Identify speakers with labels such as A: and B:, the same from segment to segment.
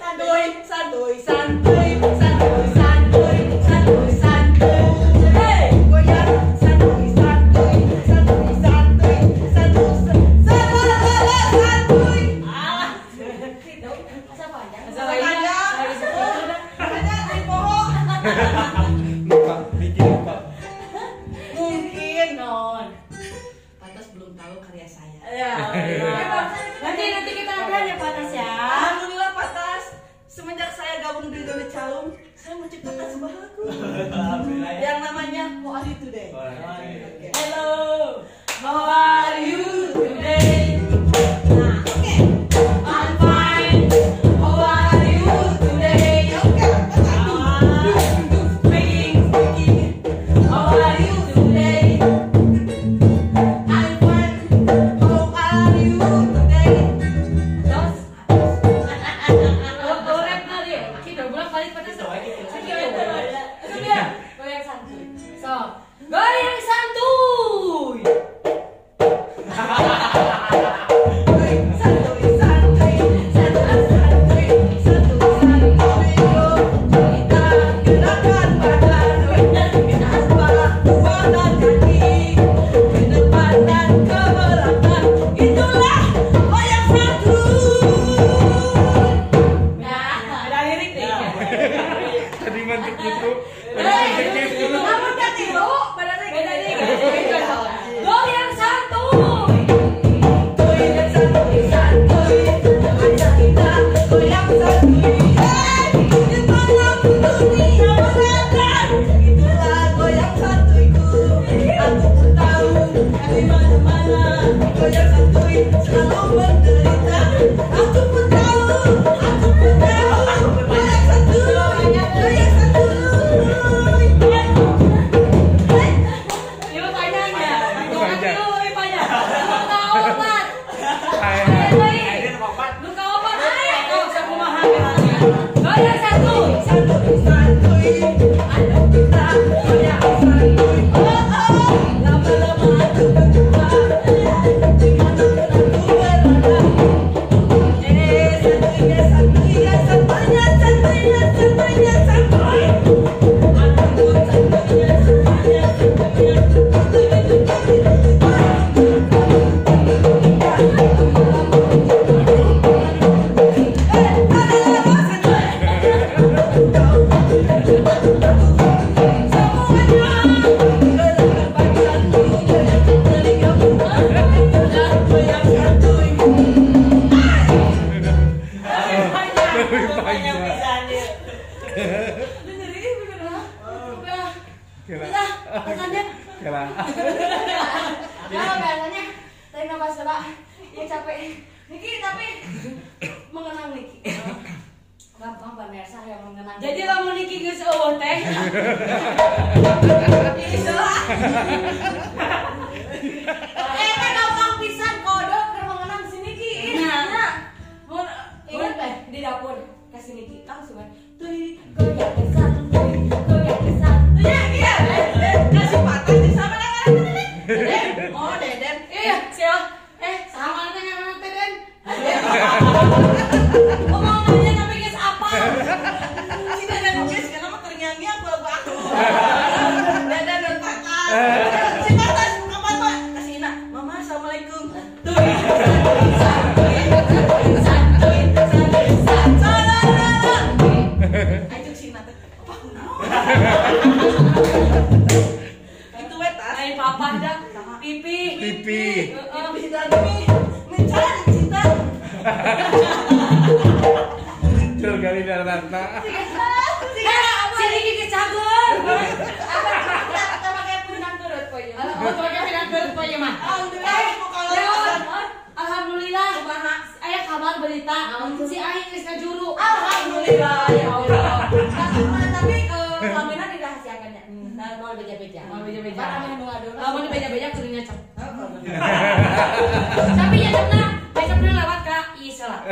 A: Santuy, santuy, santuy, santuy, santuy, santuy, santuy. Hey, goyang santuy, santuy, santuy, santuy, santuy, santuy.
B: Alah.
C: Asa panjang.
B: Asa panjang.
A: Hanya di pohon.
D: Lupa, bikin lupa.
A: Mungkin
B: Non.
A: Pantas belum tahu karya saya.
B: Ya. Nanti kita ada ya Patas ya.
A: Alhamdulillah Patas, semenjak saya gabung di Doni Calung, saya menciptakan sebuah lagu.
E: Alhamdulillah ya.
A: Yang namanya How Are You Today.
E: Oke.
B: Hello. How are you today?
A: Nah, oke.
B: I'm fine. How are you today?
A: Oke.
B: Speaking, speaking. How are you today?
A: I'm fine. How are you today?
B: Terus. Oh, rap na dia. Kita bolak balik pada
E: Gitu aja, gitu.
B: Itu dia. Goyang santuy. So, goyang santuy.
A: Santuy, santuy, santuy, santuy, santuy, santuy. Kita gerakan badan, tanpa dan kaki, ke depan dan ke belakang. Itulah goyang santuy.
B: Nah, ada lirik nih.
D: Tadi mantik gitu. Tadi mantik gitu.
A: Namun kan tiru, badannya
B: Beda
A: gini.
B: nih. Goyang santuy.
A: Goyang santuy, santuy, ajak kita goyang santuy. Hey, di malam dunia berantakan. Itulah goyang santuyku. Aku pun tahu di mana-mana goyang santuy selalu menderita. Aku pun tahu, aku pun tahu goyang santuy, goyang santuy.
B: Ini panjang ya.
D: Panjang.
B: Itu lebih panjang. Luka obat.
D: Hai.
E: Ini obat.
B: Luka obat. Oh, sakumaha. Goyang santuy.
A: Santuy, santuy, ayo kita goyang santuy. Oh, oh, lama-lama aku berjumpa, di mana pun aku berada. Eh, santuy, santuy, santuy, santuy, santuy, santuy. Aku pun santuy, santuy, santuy, santuy, santuy, santuy.
D: Lebih
E: Panjang
D: panjang.
E: pisan ya.
B: Bener ini bener lah. Udah.
D: Kira.
B: Udah, pesannya.
D: Kira.
C: Kalau biasanya tarik nafas Pak. Ya capek.
B: Niki tapi mengenang Niki.
C: Gampang pemirsa yang mengenang.
B: Jadi lamun Niki geus eueuh teh.
C: Eh, teh gampang pisan kode keur mengenang si Niki.
B: Nah, mun
C: Ingat teh di dapur kasih Niki langsung kan. Tuy goyang santuy, goyang santuy.
A: Iya, iya. Kasih patah di sama dengan Deden. Oh, Deden.
B: Iya, siapa?
C: Sama teh ngaranna teh Den.
B: Ngomong nanya tapi geus apa?
A: Si Deden oke, sekarang mah terngiang-ngiang lagu aku. Deden dan patah. Si patah kapan Pak? Kasih Ina. Mama, assalamualaikum. Tuh, santuy, santuy, santuy, santuy, santuy. Ayo si Ina teh. Apa kunaon? Itu we tas.
B: Lain papa dah. Pipi.
D: Pipi.
B: Heeh.
A: Pipi dan pipi mencari cinta.
D: Cul kali darah.
B: Si Niki geus cager.
C: Apa kita pakai punang turut poe.
B: Oh, pakai pinang turut poe mah.
A: Alhamdulillah, kalau
B: Leon, alhamdulillah. Aya kabar berita si Aing geus ngajuru.
A: Alhamdulillah ya Allah.
C: Tapi pelaminan dirahasiakan ya. Nah, mau beja-beja.
B: Mau beja-beja.
C: Pak ame nu ngadona.
B: Lamun beja-beja kudu nyacep. Tapi nyacep lewat ka Is lah.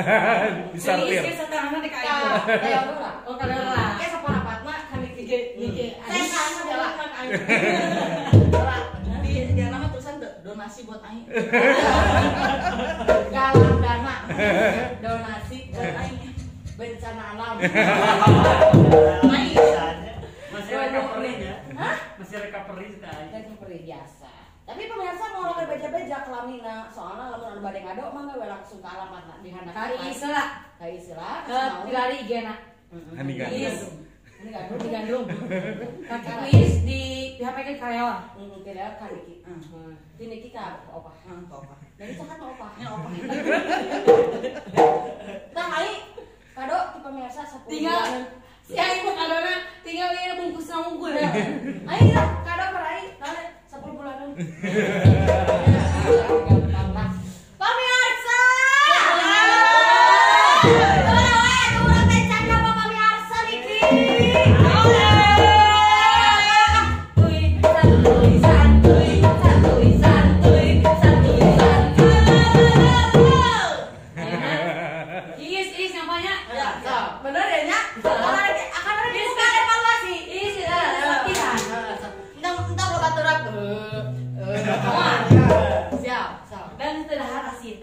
D: Disartir.
B: Jadi Is setengahna di ka
C: Ka
B: Aing.
C: Leonora.
B: Oh, ka Leonora.
C: Kayak saparapatna ka Niki.
B: Niki.
C: Saya kan adalah
A: Di dia nama tulisan donasi buat aing.
C: Galang dana donasi
A: Buat aing.
B: Bencana alam.
E: Masih recovery ya? Hah? Masih recovery sih.
B: Recovery biasa. Tapi pemirsa mau lakukan beja-beja kelamina, soalnya lamun anu bade ngado mah we langsung ke alamat di handap.
C: Kari isela.
B: Kari isela.
C: Ke pilari igena.
D: Hani gandum.
B: Hani gandum di gandum.
C: Kaki kuis di pihak karyawan.
B: Heeh, karyawan ka Niki. Di Niki ka opah.
A: Heeh, ka opah.
B: Dari saha ka opah?
A: Nya opah.
B: Tah ai kado ti pemirsa 10.
C: Tinggal si ai mah kadona tinggal ieu bungkus unggul.
B: Ai lah kado perai. 10 bulanan. Pemirsa. Urang teh canda pemirsa niki. Santuy santuy santuy santuy santuy santuy.
C: Iis iis namanya.
B: Bener ya nya? Akan ada dibuka evaluasi.
C: Iis latihan.
B: Entah lo baturap. Siap, siap.
C: Dan tidak asin.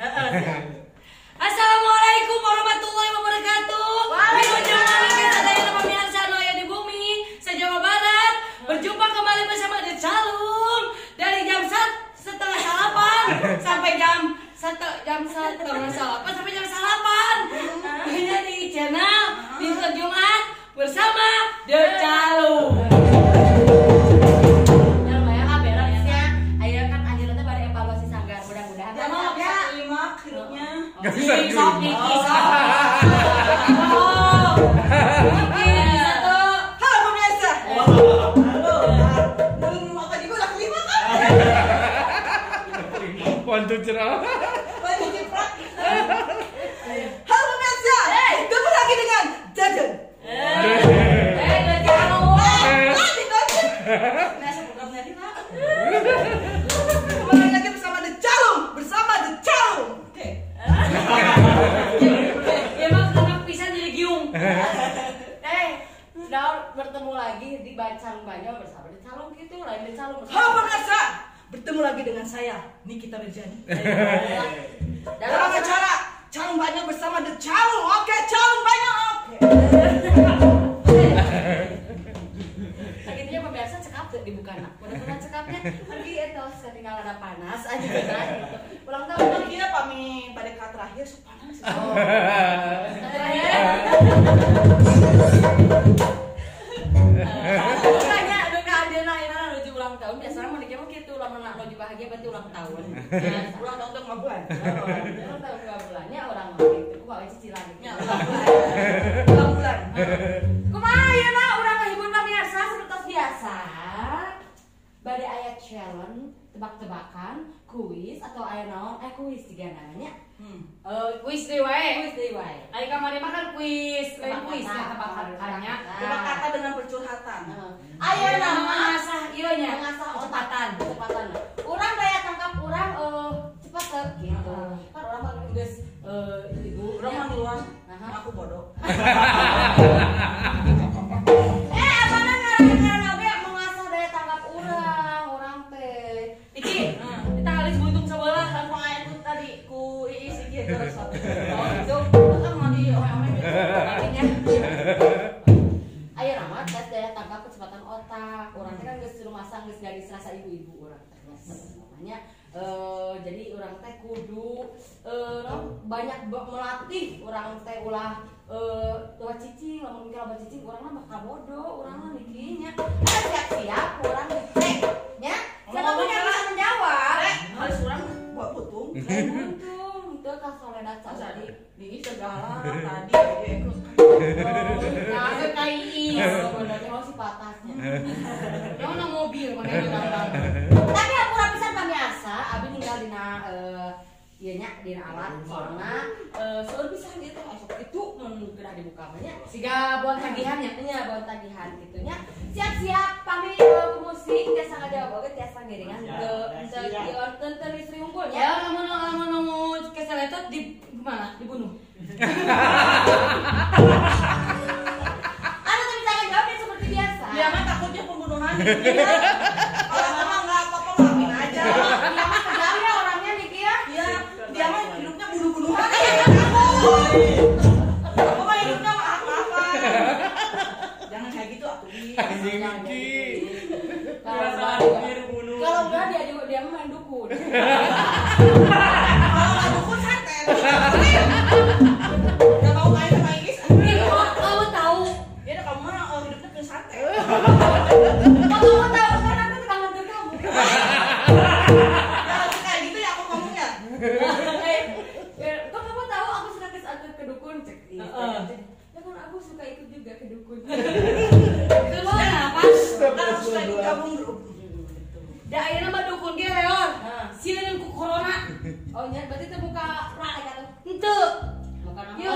C: Assalamualaikum warahmatullahi wabarakatuh. Wilujeng sadayana pemirsa anu aya di bumi se-Jawa Barat. Berjumpa kembali bersama The Calung dari jam 7:30 sampai jam 7:30 sampai jam 8. Hanya di channel di Jumat bersama The Calung.
D: Gak bisa
C: sok Niki sok. Niki satu.
A: Halo pemirsa. Halo. Belum apa juga udah kelima kan?
D: 1 2 3.
A: 1 2 3. Halo pemirsa. Ketemu lagi dengan Jajan. Nah, programnya di mana? Kembali lagi bersama The Calung, bersama The Calung. Oke.
C: Ya emang kenapa pisan jadi giung.
B: Sudah bertemu lagi di Bacang Banyol bersama The Calung gitu, lain The Calung.
A: Halo pemirsa, bertemu lagi dengan saya Nikita Mirzani. Dalam acara Calung Banyol bersama The Calung. Oke, Calung Banyol. Oke.
B: Akhirnya pemirsa cekap tuh dibuka nak. Mudah-mudahan cekapnya pergi itu setinggal ada panas aja kan gitu. Ulang tahun
A: kira pami pada kata terakhir sok panas.
B: Oh. Makanya duka ajeuna ayeuna nuju ulang tahun biasanya mun mah kitu lamun nuju bahagia berarti ulang tahun.
A: Ulang tahun teh 5 bulan.
B: Ulang tahun 2 bulannya orang mah gitu. Kumaha cicilan gitu.
A: Nya ulang bulan. Ulang bulan.
B: Kumaha ayeuna urang ngahibur pemirsa seperti biasa. Bade aya challenge tebak-tebakan, kuis atau aya naon? Kuis tiga namanya.
C: Kuis deui wae.
B: Kuis deui wae.
C: Ai kamari mah kan kuis, lain kuis ya tebak-tebakannya.
A: Tebak kata dengan percurhatan.
B: Ayeuna mah
C: mengasah ieu nya,
B: mengasah
C: kecepatan.
B: Kecepatan. Urang daya tangkap urang cepet teu gitu. Kan urang mah geus ibu
A: urang mah duluan. Aku bodoh.
B: Apana ngaran-ngaran oge mengasah daya tangkap urang, urang teh.
C: Iki, kita halis buntung sebelah.
A: Langsung aya ku tadi ku Iis iki terus.
C: Oh, gitu.
A: Kan mau di ome-ome gitu.
B: Artinya. Ayo nama tes daya tangkap kecepatan otak. Urang teh kan geus rumasa geus gadis rasa ibu-ibu urang teh. Namanya jadi urang teh kudu banyak melatih urang teh ulah ulah cicing, lamun mikir loba cicing urang mah bakal bodoh, urang mah mikinya. Siap-siap urang dicek nya. Siapapun yang bisa menjawab.
A: Halis urang buat putung.
B: Lain buntung, teu ka soledat tadi.
A: Di segala tadi ge.
B: Nah, ke ka Iis. Bener si patasnya.
C: Naon mobil mana
B: Tapi aku pisan pamiarsa, abi ninggal dina ieu nya dina alat soalna seueur pisan ieu teh osok kitu mun geura dibuka mah nya.
C: Siga bon tagihannya.
B: Nya bon tagihan kitu nya. Siap-siap pami ku musik tiasa ngajawab oge tiasa ngiringan teu teu teu istri unggul nya.
C: Ya lamun lamun nu keseletot di gimana? Dibunuh.
B: Anu teu bisa ngajawab ya seperti biasa.
A: Dia mah takutnya pembunuhan gitu ya. Kalau mah enggak apa-apa maafin aja.
B: Dia mah kejam ya orangnya Niki ya.
A: Iya, dia mah hidupnya bunuh-bunuhan. Aku mah hidupnya
B: Kok kamu tahu kan aku tukang nganter kamu.
A: Ya kayak gitu ya aku ngomongnya.
B: Kok kamu tahu aku suka ke dukun cek. Ya kan aku suka ikut juga ke dukun.
C: Terus kenapa?
A: Kan aku suka ikut gabung grup.
C: Da ayeuna mah dukun ge leon. Sieun ku corona.
B: Oh nya berarti teu muka rak eta tuh.
C: Henteu.
B: Muka naon?
C: Ieu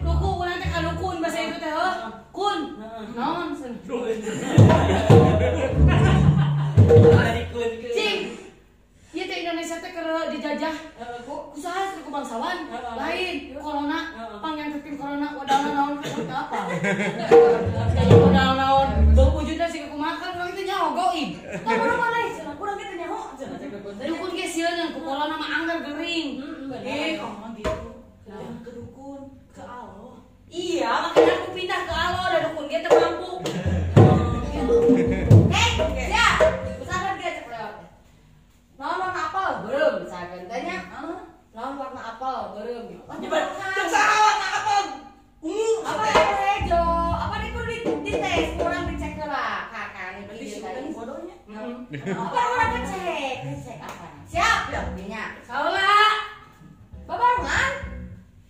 C: dukun urang teh ka dukun bahasa itu teh heuh. Kun. Naon cenah. Cing. Ieu teh Indonesia teh keur dijajah. Ku saha ku bangsawan? Lain corona, pangnyangkeun corona wadalna naon teh apa? Wadal naon? Bau wujudna sih kumaha kan urang teh nyaho goib.
B: Tah urang mana cenah? Urang ge teh nyaho cenah cek dukun teh.
C: Dukun ge sieun ku corona mah anggar gering.
A: Eh, kamu gitu. Jangan ke dukun, ke Allah.
C: Iya, makanya aku pindah ke Allah, ada dukun ge teu mampu.
B: Siap. Misalkan ge cek lewat. Naon warna apel? Beureum misalkan teh nya. Naon warna apel? Beureum gitu.
A: Cek saha warna apel? Ungu.
B: Apa hejo? Apa di kudu dites, kurang dicek heula kakak
A: Berarti si Utan bodohnya.
B: Apa urang ngecek? Ngecek apa? Siap. Nya.
C: Salah.
B: Babarengan.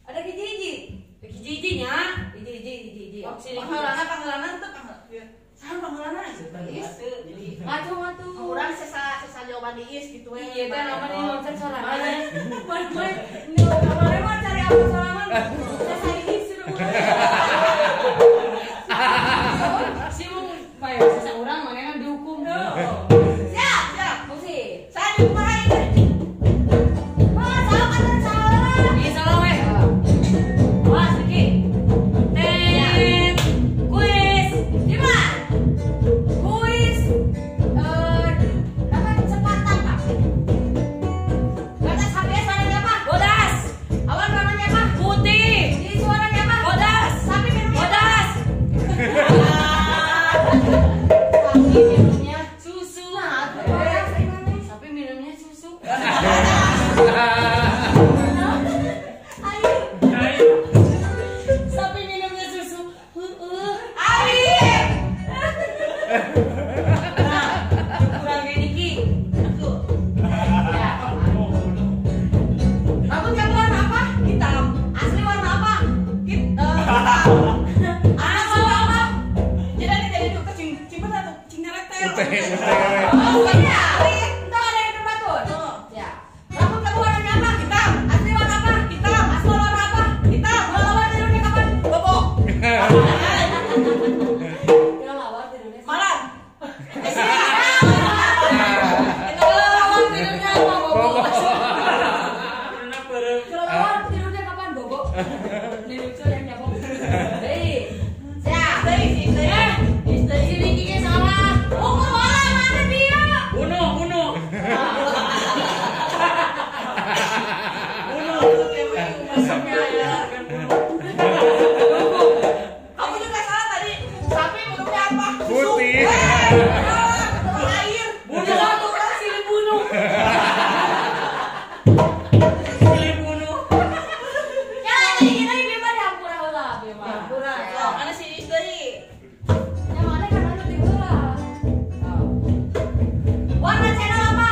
B: Ada hiji-hiji.
C: Hiji-hijinya.
B: Hiji-hiji.
A: Pangheulana teu pangheulana. Saha pangheulana?
B: Ngatu-ngatu.
A: Urang sesa jawaban diis gitu we.
C: Iya teh namanya nonton sorangan.
A: Mana kemarin mah cari apa sorangan. Sesa diis suruh.
C: Si mung bae sesa urang manehna dihukum.
B: Siap, siap. Musik.
A: Saya dikumaha ieu?
B: Wah, salah kan salah.
C: Ih, salah weh. Wah, Riki. Tet. Kuis.
B: Lima. Kuis. Apa cepat tangkap. Batas HPS warnanya apa?
C: Bodas.
B: Awan warnanya apa?
C: Putih.
B: Ini suaranya apa?
C: Bodas.
B: Sapi minumnya.
C: Bodas.
B: Sapi minumnya
C: susu.
B: Nah, bodas ini.
C: Sapi minumnya susu.
B: Ayo.
C: Sapi minumnya susu. Heeh.
B: Ayo.
C: Nah, kurang kayak Niki.
A: Aku
B: Ya. Rambut kamu warna apa?
A: Hitam.
B: Asli warna apa?
A: Hitam.
B: Asli warna apa?
A: Jadi ada jadi tuh cing cing bener tuh cing neletel.
B: Oh, iya. Entah ada yang terbatur. Ya. Rambut kamu warnanya apa?
A: Hitam.
B: Asli warna apa?
A: Hitam.
B: Asli warna apa?
A: Hitam.
B: Kelelawar tidurnya kapan?
A: Bobo.
B: Kelelawar tidurnya.
A: Malam.
C: Kelelawar tidurnya apa, Bobo?
B: Kelelawar tidurnya kapan, Bobo? Di lucu yang nyabok. Baik. Siap.
C: Si Niki ge salah.
B: Oh, malah mana dia?
E: Bunuh, bunuh. Bunuh. Masuknya ya, kan bunuh.
A: Kamu juga salah tadi. Sapi minumnya apa? Susu.
D: Putih.
A: Air.
C: Bunuh satu orang silih bunuh.
E: Silih bunuh.
B: Ya, tadi kita ini mah dihampura heula, ieu mah.
A: Hampura. Oh, ana si Is deui.
B: Yang mana kan anu di heula. Warna channel apa?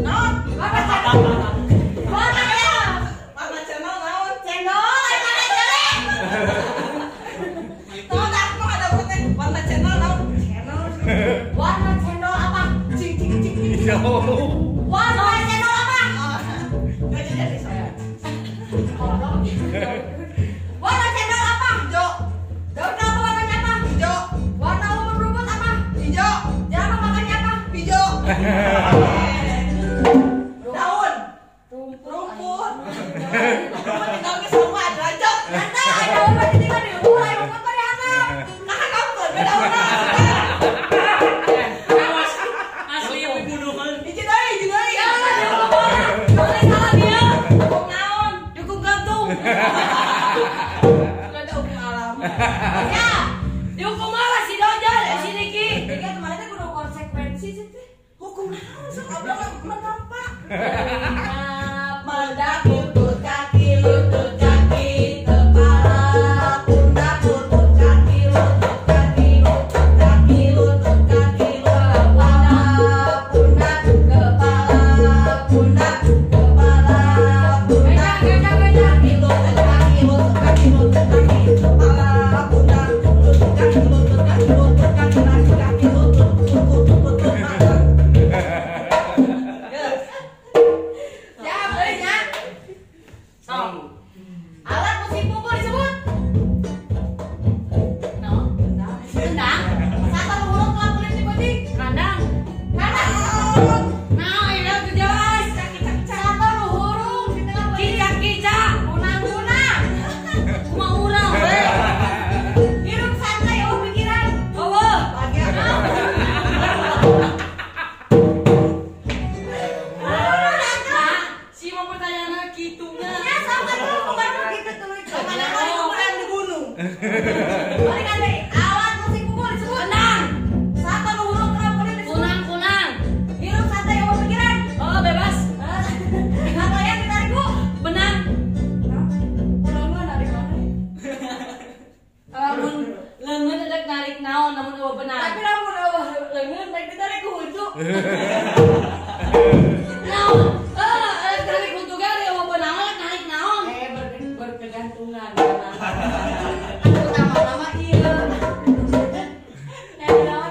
A: Naon?
B: Warna channel. Warna channel.
A: Warna channel naon?
B: Channel, ayo mana jelek?
A: Naon aku ada bukan warna channel naon? Channel.
B: Warna channel apa?
A: Cing cing cing cing.
B: Warna channel apa?
A: Gak jadi saya.
B: Warna channel apa?
A: Hijau.
B: Daun kelapa warnanya apa?
A: Hijau.
B: Warna lumut rumput apa?
A: Hijau.
B: Jerapah makannya apa?
A: Hijau. Daun.
B: Rumput.
A: Rumput. Rumput tinggal ke semua ada rancok.
B: Nanti ada daun mah ditinggal di luhur, ayo rumput mah dihanap.
A: Nah, kamu beda daunna.
E: Awas. Asli yang dibunuh kan.
A: Hiji deui, hiji deui.
C: Ya, dihukum orang. Boleh salah dia.
A: Hukum naon?
C: Dukung gantung.
A: Sudah ada hukum alam.
B: Ya.
C: Dihukum malah si Dojol, si Niki.
B: Jadi kemarin teh kudu konsekuensi sih teh.
A: Hukum naon? Sok abang menampak.
B: Meledak
A: lutut kaki, lutut kaki, kepala, pundak, lutut kaki, lutut kaki, lutut kaki, lutut
C: narik naon namun eueuh benang.
B: Tapi lamun eueuh leungeun rek ditarik ku huntu.
C: Naon? Rek tarik huntu ge eueuh benang rek narik naon?
B: Berkegantungan. Utama-tama ieu. Naon?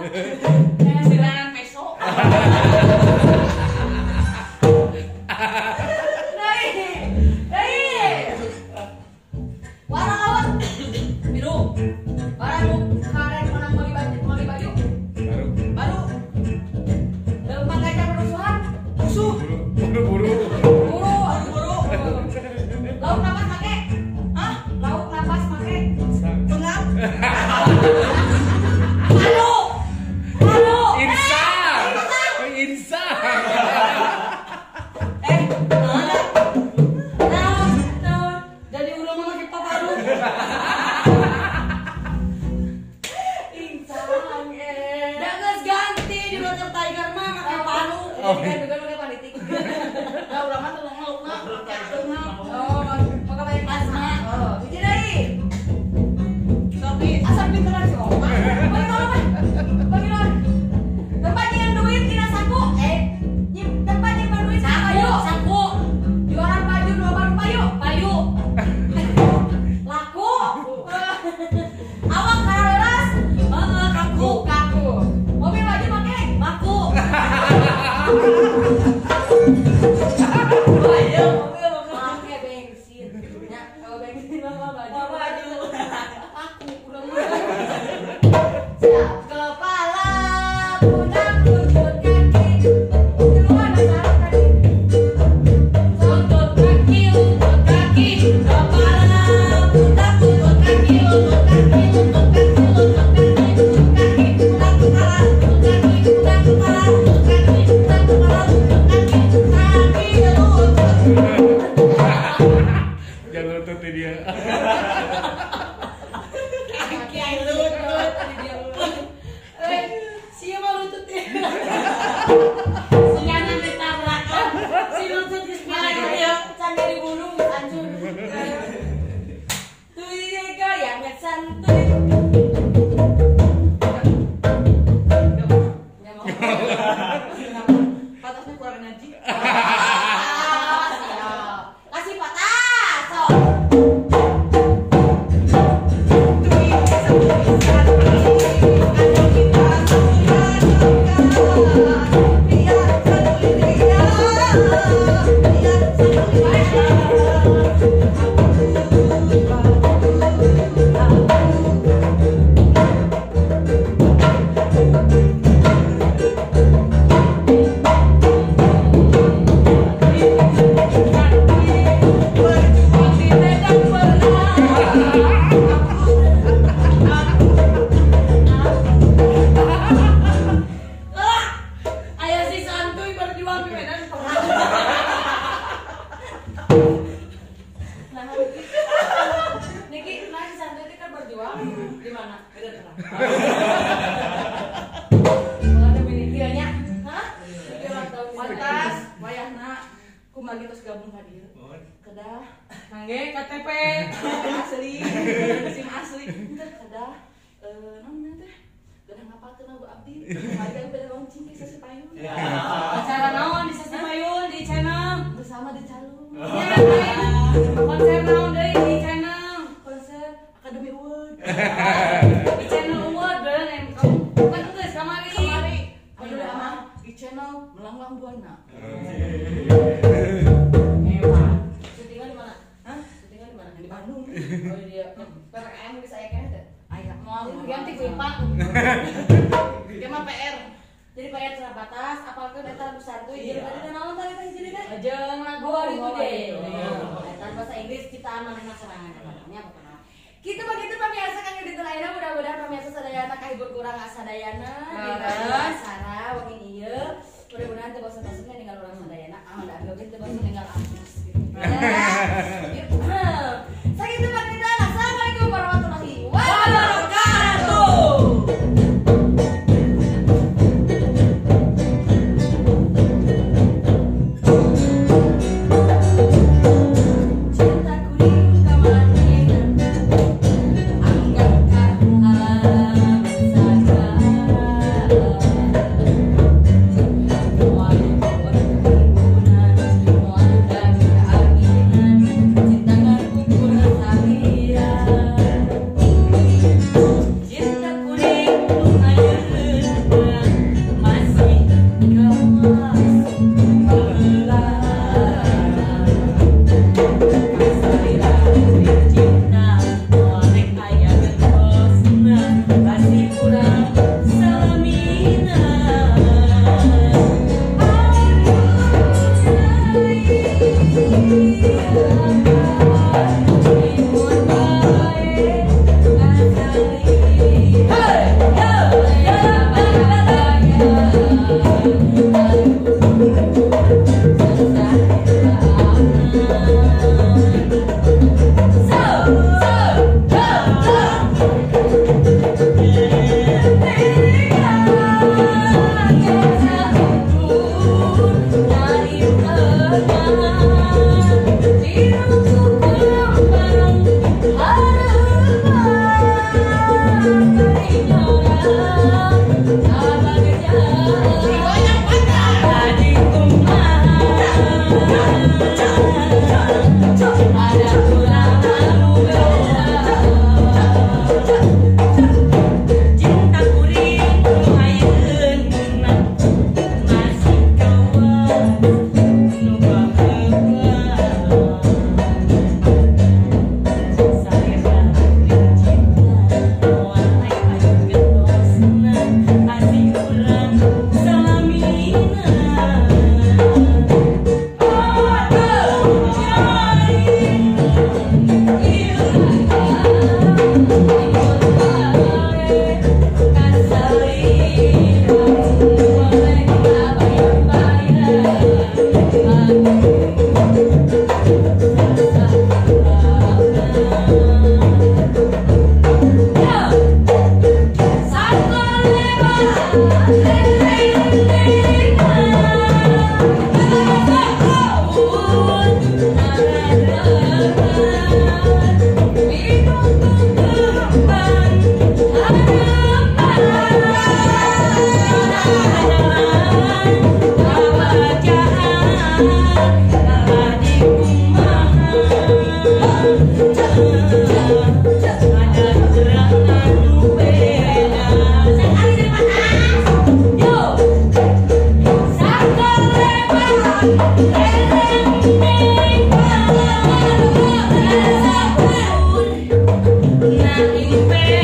A: Silangan peso.
B: Warna lawan
A: biru.
B: Barang karen menang meuli baju.
A: Baru.
B: Lempang kaca perusuhan.
A: Rusuh.
D: Buru.
A: Buru.
B: Lauk napas make.
A: Hah?
B: Lauk napas make.
A: Bengap.
C: Palu. Palu.
D: Insang. Insang.
C: Naon? Jadi urang mah make paparu.
B: Insang
C: Da geus ganti di Dr. Tiger mah make palu.
D: Oh.
B: Kan juga make panitik.
A: Da urang mah teu laukna.
B: Oh, maka banyak
C: Asma.
B: Oh, hiji deui.
A: Sopi.
B: Asal pinteran si Oma. Bagi naon mah? Bagi naon? Tempat nyimpen duit tina saku. Tempat nyimpen duit tina payu.
C: Saku.
B: Jualan baju dua baru payu.
C: Payu.
B: Laku. Awak karaleras.
C: Heeh, kaku.
B: Kaku. Mobil baju make.
C: Baku.
A: Oh iya, mobil
B: Make bensin. Nya, kalau bensin mah baju.
A: Baju.
B: Aku udah mulai. Siap. Kepala, pundak, lutut, kaki. Keluar masalah tadi.
C: Lutut kaki, lutut kaki, kepala, pundak, lutut kaki, lutut kaki, lutut kaki, lutut kaki, lutut kaki, pundak kepala, lutut kaki, pundak kepala, lutut kaki, pundak kepala, lutut kaki, kaki lutut.
D: Jangan lutut dia.
C: Kaki lutut. Siapa lututnya? Siana ditabrak. Si lutut geus
B: Mana
C: ya.
B: Can dari gunung hancur. Tuy gaya santuy. Nggak mau.
A: Patasnya kurang energi.
B: Siap. Kasih patah, sok.
A: Tui santuy santuy. Anu kita santuy santuy dia. Dia santuy dia. Berjuang di medan perang.
C: Ah, ayo si santuy berjuang di medan perang.
B: Nah, Niki, nah si santuy itu kan berjuang di mana?
A: Medan perang.
B: Kalau ada minitilnya, hah? Niki ulang tahun.
A: Pantas wayahna kumaha tos gabung ka dieu. Kedah
C: Kangge KTP.
A: asli, SIM asli. Henteu kedah naon teh? Kedah ngapalkeun lagu abdi. Kumaha beda launching ke sasi payun.
C: Acara naon di Sasi Payun di channel.
A: Bersama di Calung.
C: Ya, konser naon deui di channel.
A: Konser Academy Award.
C: Di channel award bener em kamu. Kan geus kamari.
A: Kamari. Aduh mah di channel Melanglang Buana.
B: Hebat. Syutingnya di mana?
A: Hah?
B: Syutingnya di mana?
A: Di Bandung.
B: Oh iya. PPKM geus aya keneh teh.
A: Aya moal
B: Ganti ku Ipa.
A: Dia mah PR.
B: Jadi PR cenah batas, apalkeun eta lagu santuy. Jadi tadi teh naon tadi teh hiji teh?
C: Jeung lagu
B: Oh,
C: itu deh.
B: Eta bahasa Inggris ciptaan manehna sorangan eta pokona. Kitu begitu pemirsa kang dinten ayeuna mudah-mudahan pemirsa sadayana kahibur kurang asadayana dina acara wengi ieu. Mudah-mudahan teu bosen-bosen ninggal urang sadayana. Ah, da oge teu bosen ninggal ampus gitu. Sakitu pakitan. Assalamualaikum warahmatullahi wabarakatuh. Cinta kuning kamanina anggap karuhan.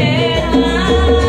C: Enak.